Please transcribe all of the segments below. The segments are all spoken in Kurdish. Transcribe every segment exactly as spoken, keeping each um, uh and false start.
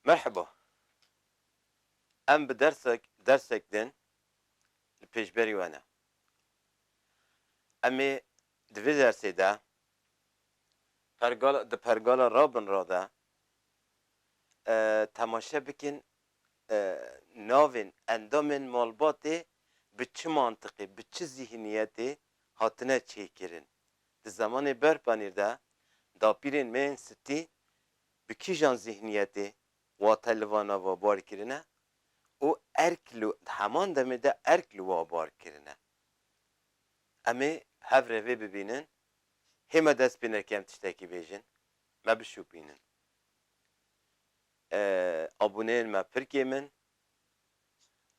Merheba. Em bi dersek, dersek din li pêşberî we ne. Em ê di vê dersê de pergala, di pergala Rabinra de, e, temaşe bikin, e, navên endamên malbatê bi çi mantiqê, bi çi zîhniyetê hatine çêkirin. Di zemanê berpanîr de dapîrên me yên sitî bi kîjan zîhniyetê wate li va nava bar kirine û erk li, di heman demê de erk li wa bar kirine. Em ê hev re vê bibînin. Hê me dest pê neke em tiştekî bêjin, me bişopînin. E, abûneyên me pir kêm in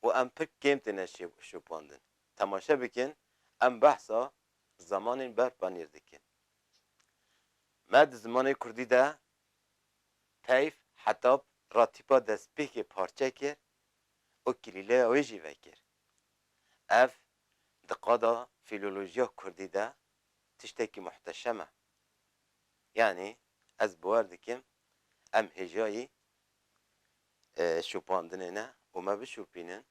û em pir kêm têne şê-, şopandin. Temaşe bikin, em behsa zemanên berpanîr dikin. Me di zimanê kurdî de peyv heta ratîpa destpêkê parçe kir û kilîleya wê jî vekir. Ev di qada fîlolojiya kurdî de tiştekî muhteşem e. Yanî ez bawer dikim em hêjayî, e, şopandinê ne û me bişopînin.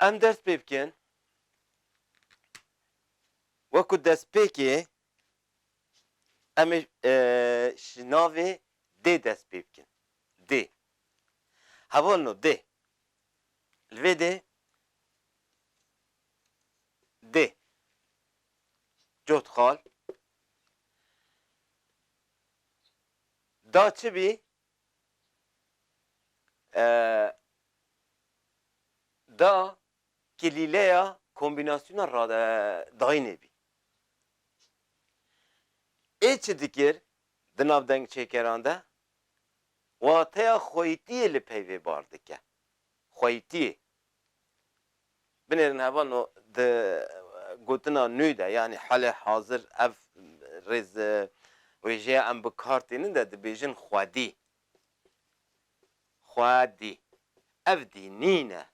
Em ders pê bikin. Wekî destpêkê em ê, e, ji navê dê dest pê bikin. Dê. Hevalno dê. Li vê dê. Dê. Cotxal. Da çi bî? E, da kilîleya kombînasyona ra-, e, dayînê bî. Ê çi dikir di nav dengçêkeran de? Wateya xweyîtiyê li peyvê bar dike. Xweyîtiyê. Binêrin hevalno di gotina nû de, yanî halê hazir ev rêz, e, wêjeya em bi kar tînin de dibêjin xwedî. Xwedî. Ev dî nîne.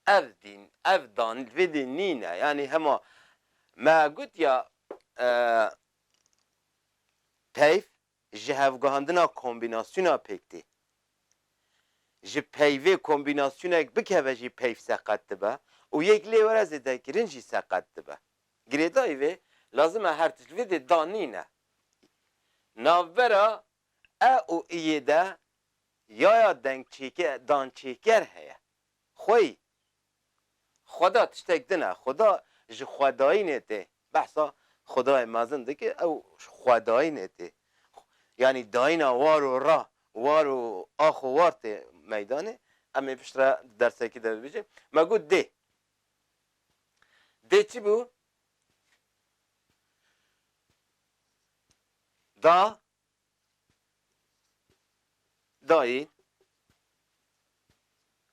Ev dî, ev dan, vê dî nîne. Yanî hema me got ya, e, peyv ji hevguhandina kombînasyona pêk tê. Ji peyvê kombînasyonek bikeve jî peyv seqet dibe û yek lê were zêdekirin jî seqet dibe. Girêdayî vê lazim e her tişt vê dê da nîne. Navbera e û iyê de yaya dengçêke-, dançêker heye. Xweyî. Xweda tiştek din e. Xweda ji xwedayînê tê. Behsa Xwedayê mezin dike, ew ji xwedayînê tê. Yanî dayîna war û ra, war û ax û war tê meydanê. Em ê piştre di dersekî de bibêjin. Me got dê. Dê çi bû? Da, dayîn,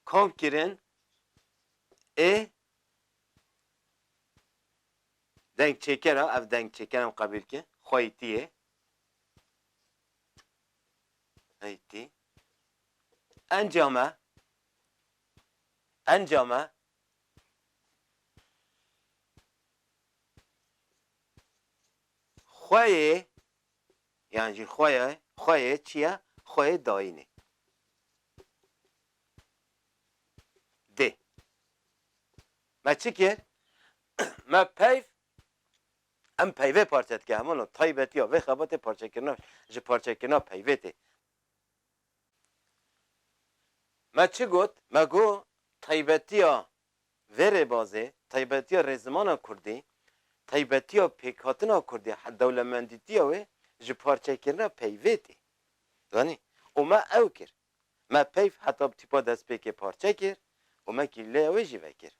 kom kirin, ê, dengçêker e, ev dengçêker em qebîl kin, xweyîtiyê. Xweyîtî. Encam e. Encam e. Xweyê, yan jî xweyê, xweyê çi ye? Xweyê dayînê. Dê. Me çi kir? Me peyv, em peyvê parçe dike. Heman o taybetiya vê xebatê parçekirina, ji parçekirina peyvê tê. Me çi got? Me got taybetiya vê rêbazê, taybetiya rêzimana kurdî, taybetiya pêkhatina kurdî, he-, dewlemendîtiya wê ji parçekirina peyvê tê. Zanî? Û me ew kir. Me peyv heta bi tîpa destpêkê parçe kir û me kîleya wê jî vekir.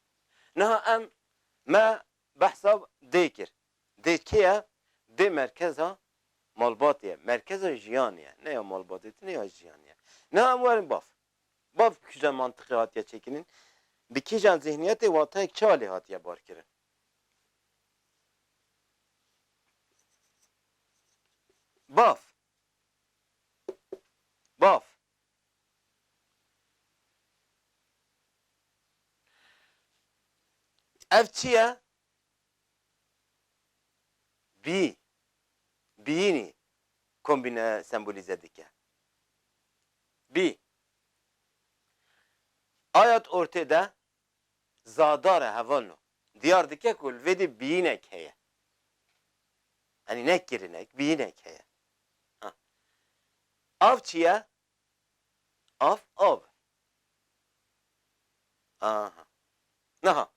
Niha em, me behsa dê kir. Dê kê ye? Dê merkeza malbatê ye. Merkeza jiyanê ye. Ne ya malbatê te, ne ya jiyanê ye. Niha em werin bav. Bav bi kîjan mantiqê hatiye çêkirin? Bi kîjan zihniyetê wateyek çawa lê hatiye barkirin? Bav. Bav. Ev çi ye? Bî. Bîyînî kombîne sembolîze dike. Bî. Aya di ortê de zadar e, hevalno. Diyar dike ku li vê dê biyînek heye. Yanî ne kirinek, biyînek heye. Ha. Av çi ye? Av, av. Aha. Niha.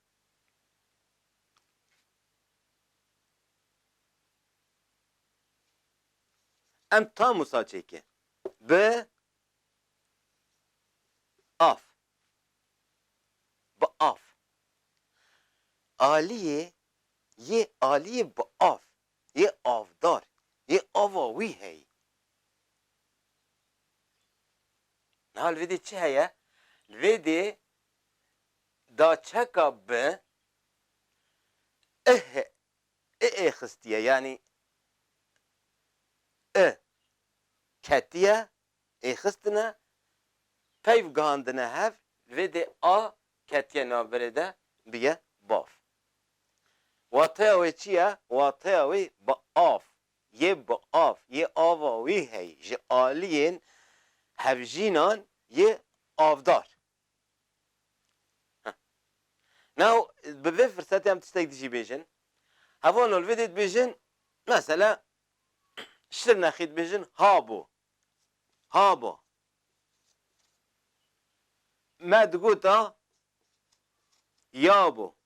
Em tam wisa çêkin. Bi av. Bi av. Aliyê, yê aliyê bi av. Yê avdar. Yê ava wî heyî. Niha li vê dê çi heye? Li vê dê da çeka bi ih, i êxistiye, yanî i ketiye, êxistine, peyv gihandine hev, li vê dê a ketiye navberê de, biye bav. Wateya wê çi ye? Wateya wê bi av, yê bi av, yê ava wî heyî, ji aliyên hevjînan yê avdar. Heh. Now, bi vê firsetê em tiştek dijî bêjin. Hevalno, li vê dê dibêjin, mesela, şirnexî dibêjin, ha bo. Ha bo. Me digota ya bo.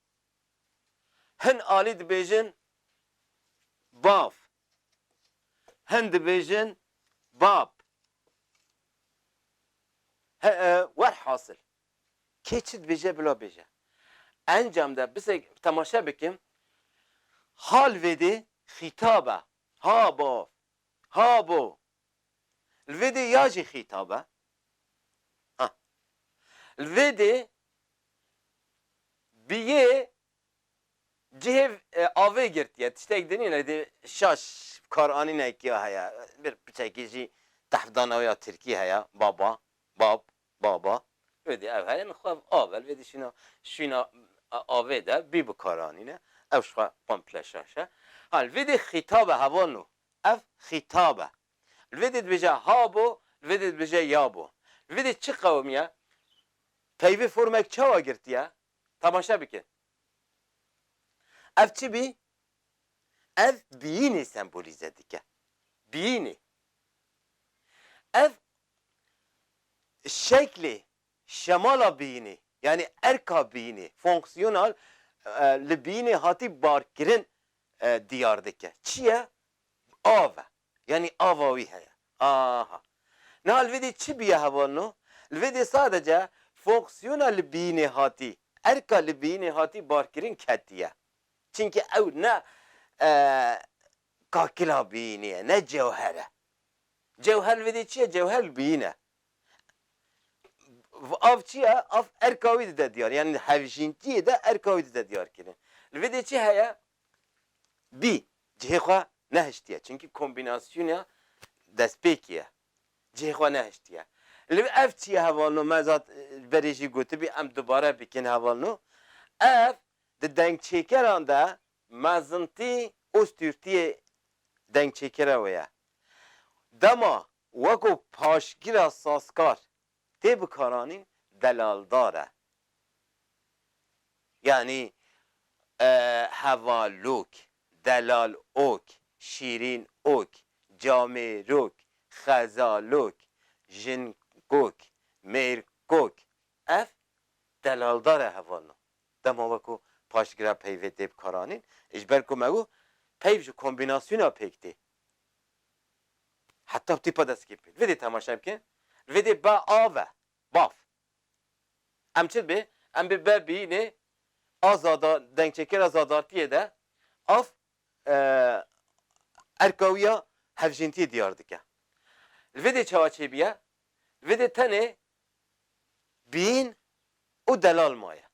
Hin alî dibêjin bav. Hin dibêjin bab. He, e, werhasil. Kê çi dibêje bila bêje. Encam de bisek temaşe bikim. Hal vê dê xîtab e. Ha bav. Ha bo. Li vê dê ya jî xîtab e. Ha. Li vê dê bi yê cihê, e, avê girtiye. Tiştek dinîne dê şaş kar anîne kiya heye. Bir piçekî jî tehfdana ya tirkî heye. Baba, bab, baba. Vê dê ev heye, xwe av e. Vê dê şîna, şîna avê de bî bi kar anîne. Ev ji xwe komple şaş e. Ha, li vê dê xîtab e hevalno. Ev xîtab e. Li vê dê dibêje ha bo, li vê dê dibêje ya bo. Li vê dê çi qewimiye? Peyvê formek çawa girtiye? Temaşe bikin. Ev çi bî? Ev biyînê sembolîze dike. Biyînê. Ev şeklê, şemala biyînê, yanî erka biyînê, fonksiyonal, e, li biyînê hatî barkirin, e, diyar dike. Çi ye? Av e. Yanî ava wî heye. Aha. Niha li vê dê çi bûye hevalno? Li vê dê sadece fonksiyona li biyînê hatî, erka li biyînê hatî barkirin ketiye. Çimkî ew ne, e, kakila biyînê ye, ne cewher e. Cewher li vê dê çi ye? Cewher li biyîn e. Av çi ye? Av erka wî dide diyar. Yanî hevjîntiyê de erka wî dide diyar kirin. Li vê dê çi heye? Bî. Cihê xwe nehiştiye. Çimkî kombînasyona destpêkê ye. Cihê xwe nehiştiye. Li ev çi ye hevalno? Me zat, e, berê jî gotibî, em dubare bikin hevalno. Ev di dengçêkeran de mezintî û stûrtiyê dengçêkera wê ye. Dema weko paşgira sazkar tê bikaranîn, delaldar e. Yanî, e, hevalok, delalok, şîrînok, camêrok, xezalok, jinkok, mêrkok. Ev delaldar e hevalno. Dema weko paşgira peyvê tê bikaranîn, ji ber ku me got peyv ji kombînasyona pêk tê. Heta tîpa destgîr bê. Vê dê temaşe bikin. Vê dê be av e. Bav. Em çi dibê? Em bê be bînê a zada-, dengçêkera zadartiyê de av, e, erka wî ya hevjîntiyê diyar dike. Li vê dê çawa çêbûye? Li vê dê tenê bîn û delal maye.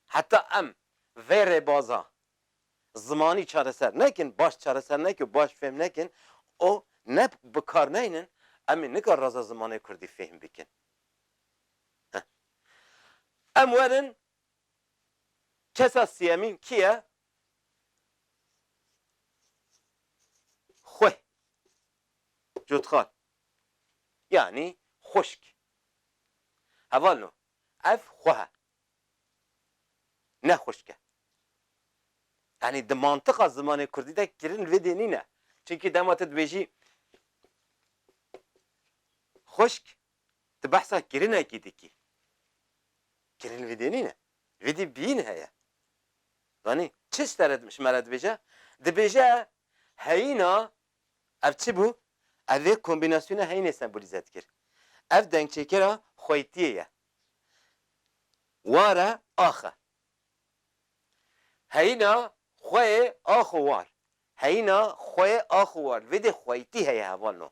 Heta em vê rêbaza zimanî çareser nekin, baş çareser nekin, baş fêm nekin, û ne bi kar neynin, em ê nikar reza zimanê kurdî fêm bikin. Heh. Em werin kesa siyemîn kî ye? Xwê. Cotxal. Yanî xwişk. Hevalno, ev xwe he. Ne xwişk e. Yanî di mantiqa zimanê kurdî de kirin li vê dê nîne. Çimkî dema tu dibêjî xwişk, tu behsa kirinekî dikî. Kirin li vê dê nîne. Vê dê bîn heye. Zanî, çi ji te re, ji me re dibêje? Dibêje heyîna, ev çi bû? Ev ê kombînasyona heyînê sembolîze dikir. Ev dengçêkera xweytiyê ye. War e, ax e. Heyîna xweyê ax û war. Heyîna xweyê ax û war. Vê dê xweytî heye hevalno.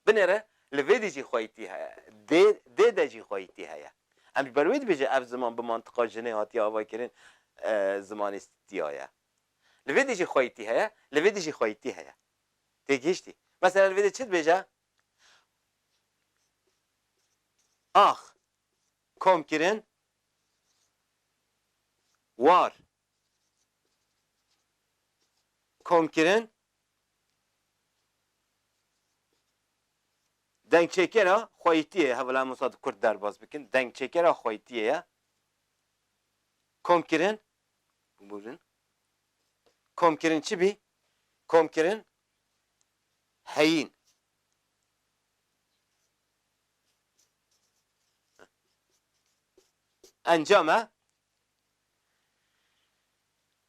Binêre, li vê dî jî xweytî heye. Dê, dê de jî xweytî heye. Em ji ber wê dibêje ev ziman bi mantiqa jinê hatiye avakirin, e, zimanê stiya ye. Li vê dî jî xweytî heye, li vê dî jî xweytî heye. Tê gihiştî. Mesela li vê dê çi dibêje? Ax. Komkirin. War. Komkirin. Dengçêkera xweytiyê, hevila Musa di kurt derbas bikin. Dengçêkera xweytiyê ye. Komkirin. Bûrin. Komkirin çi bî? Komkirin heyîn. Encam e.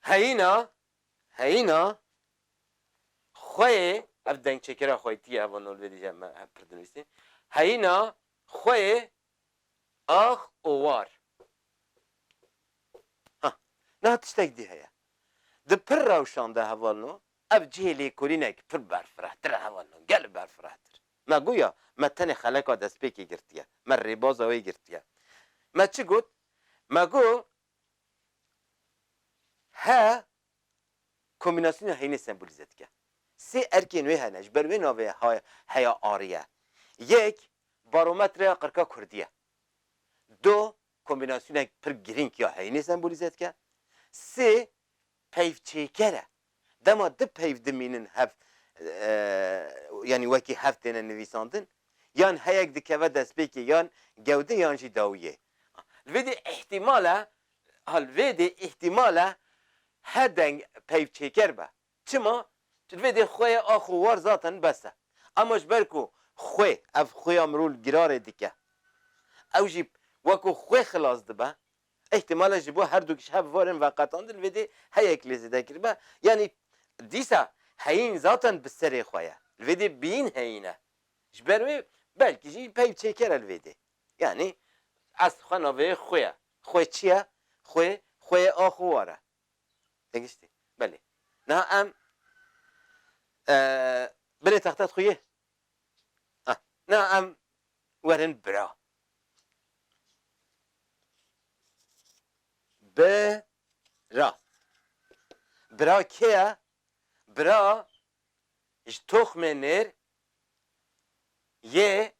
Heyîna, heyîna xweyê, ev dengçêkera xweytî ye, ev nol vê dîje me hep pir dinivîsî. Heyîna xweyê ax û war. Ha, niha tiştek dî heye. Di pir rewşan de hevalno, ev cihê lêkolînek pir berfirehtir e hevalno, gelek berfirehtir. Me goya, me tenê xeleka destpêkê girtiye, me rêbaza wê girtiye. Me çi got? Me got, he, kombînasyona heyînê sembolîze dike. Sê erkên wê hene, ji ber wê navê hay-, heya arî ye. Yek, barometreya qirka kurdî ye. Du, kombînasyonek pir girîng ya heyînê sembolîze dike. Sê, peyvçêker e. Dema du peyv dimînin hev, e, yanî wekî hev têne nivîsandin, yan heyek dikeve destpêkê, yan gewdê, yan jî dawiyê. Li vê dê îhtîmal e, ha, li vê dê îhtîmal e he deng peyvçêker be. Çima? Li vê dê xweyê ax û war zaten bes e. Ama ji ber ku xwê, ev xwêya mirov li girarê dike, ew jî wekû xwê xilas dibe, îhtîmal e ji bo her du ji hev varin veqetandin, li vê dê heyek lê zêde kiribe. Yanî dîsa heyîn zaten bi serê xwe ye. Li vê dê bîn heyîn e. Ji ber wê belkî jî peyvçêker e li vê dê. Yanî eslê xwe navê xwe ye. Xwe çi ye? Xwe, xweyê ax û war e. Têgihiştî? Belê. Niha em, e, binê texta dixuye. Ah, niha em werin bira. Bira. Bira kê ye? Bira ji toxmê nêr yê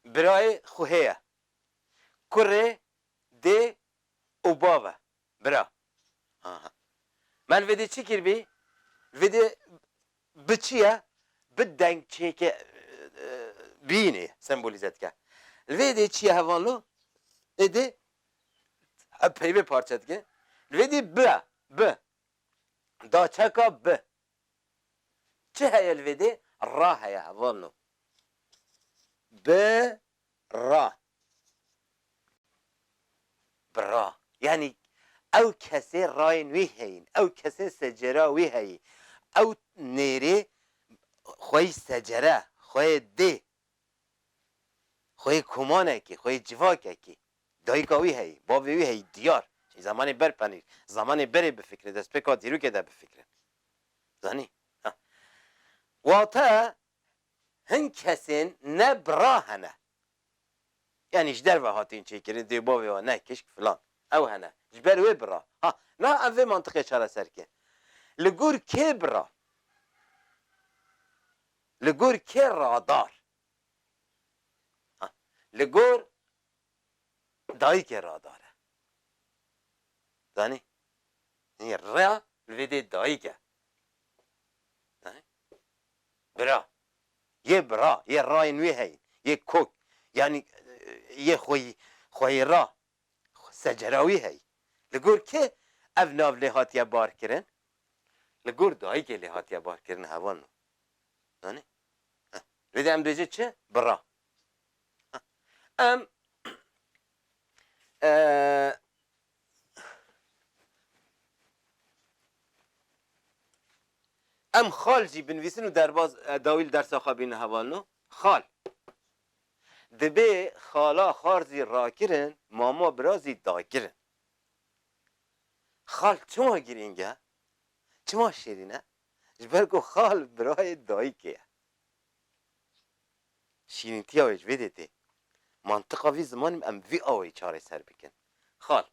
birayê xwe heye. Kurê dê û bav e. Bira. Aha. Me li vê dê çi kiribî? Li vê dê bi çi ye? Bi dengçêke, e, bînê sembolîze dike. Li vê dê çi ye hevalno? Ê dê ev peyvê parçe dike. Li vê dê bi, bi. Daçeka bi. Çi heye li vê dê? Ra heye hevalno. Bi ra. Bi ra. Yanî ew kesê rayên wî heyîn. Ew kesê secera wî heyî. Ew nêrê xweyî secere, xweyê dê. Xweyê komanekî, xweyê civakekî. Dayika wî heyî, bavê wî heyî, diyar. Çi zemanê ber penîr, zemanê berê bifikre, destpêka dîrokê de bifikre. Zanî? Ha. Wate hin kesên ne bira hene. Yanî ji derve hatîn çêkirin, dê bavê wa ne kişk filan. Ew hene. Ji ber wê bira. Ha, na em vê mantiqê çareser ke. Li gor kê bira? Li gor kê radar? Ha, li gor dayikê radar e. Zanî? Yanî ra li vê dê dayik e. Zanî? Bira. Yê bira, yê rayên wê heyî. yê kok, yanî, e, yê xweyî, xweyî ra, secera wî heyî. Li gor kê ev nav lê hatiye barkirin? Li gor dayikê lê hatiye barkirin hevalno. Zanî? Heh. Lê de em bêje çi? Bira. Heh. Em, e, em xal jî binivîsin û derbaz, e, dawî li dersa xwe bînin hevalno. Xal. Dibê xala xar zî rakirin, mama bira zî dakirin. Xal çima girîng e? Çima şêrîn e? Ji ber ku xal birayê dayikê ye. Şîrîntiya wê ji vê dê tê. Mantiqa vî zimanî em vî awayî çareser bikin. Xal.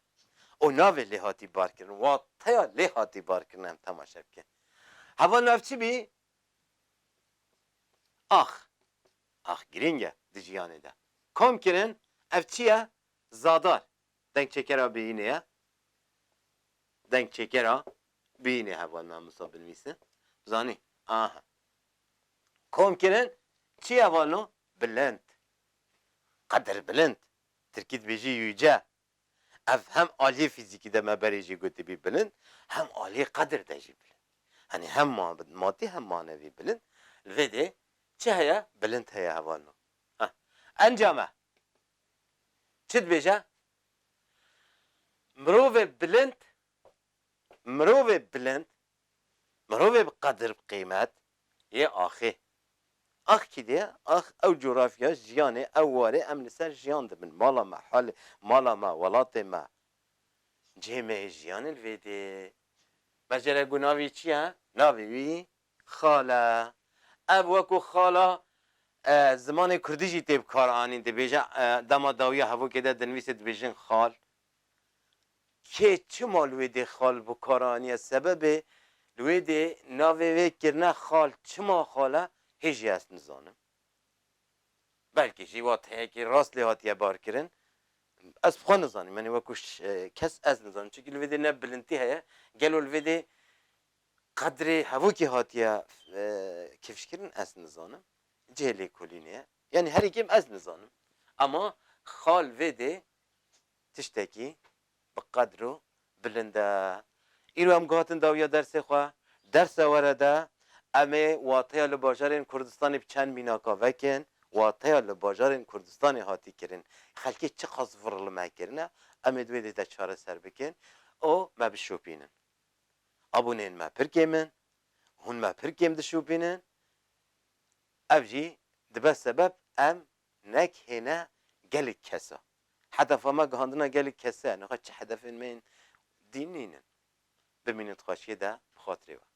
Û navê lê hatî barkirin. Wateya lê hatî barkirin em temaşe bikin. Heval nav çi bî? Ax. Ax girîng e di jiyanê de. Kom kirin, ev çi ye? Zadar. Dengçêkera bîyînê ye. Dengçêkera bîyînê heval me wisa binivîsin. Zanî? Aha. Kom kirin, çi ye hevalno? Bilind. Qedir bilind. Tirkî dibêjî yüce. Ev hem aliyê fîzîkî de me berê jî gotibî bilind, hem aliyê qedir de jî bilind. Hani hem ma-, madî hem manevî bilind. Li vê dê çi heye? Bilind heye hevalno. Heh. Encame. Çi dibêje? Mirovê bilind, mirovê bilind, mirovê bi qedir, bi qîmet yê axê. Ax kî de ye? Ax ew coğrafya jiyanê, ew warê em li ser jiyan dibin. Mala me, halê, mala me, welatê me, cihê me yê jiyanê li vê dê. Me jê re got navê wî çi ye? Navê wî xal e. Ev wekû xala, e, zimanê kurdî jî tê bi kar anîn. Dibêje, e, dema dawiya hevokê de dinivîse dibêjin xal. Kê çima li wê dê xal bi kar aniye? Sebebê li wê dê navê wê kirine xal. Çima xal e? Hê jî ez nizanim. Belkî jî wateyekî rast lê hatiye barkirin. Ez bi xwe nizanim. Yanî wekû ş-, e, kes ez nizanim. Çimkî li vê dê ne bilindtî heye. Gelo li vê dê qedrê hevokê hatiye, e, kifşkirin, ez nizanim. Cihê lêkolînê ye. Yanî herî kêm ez nizanim. Ama xal vê dê tiştekî bi qedr û bilind e. Îro em guhatin dawiya dersê xwe. Dersa were de em ê wateya li bajarên Kurdistanê bi çend mînaka vekin, wateya li bajarên Kurdistanê hatî kirin. Xelkê çiqas vir li me kirine, em ê di wê dê de çareser bikin û me bişopînin. Abûnên me pir kêm in, hûn me pir kêm dişopînin. Ev jî dibe sebeb em nekihêne gelek kesa. Hedefa me gihandina gelek kese ye. Niha çi hedefên me yên dîn nînin. Bimînin di xweşiyê de bi xatirê we.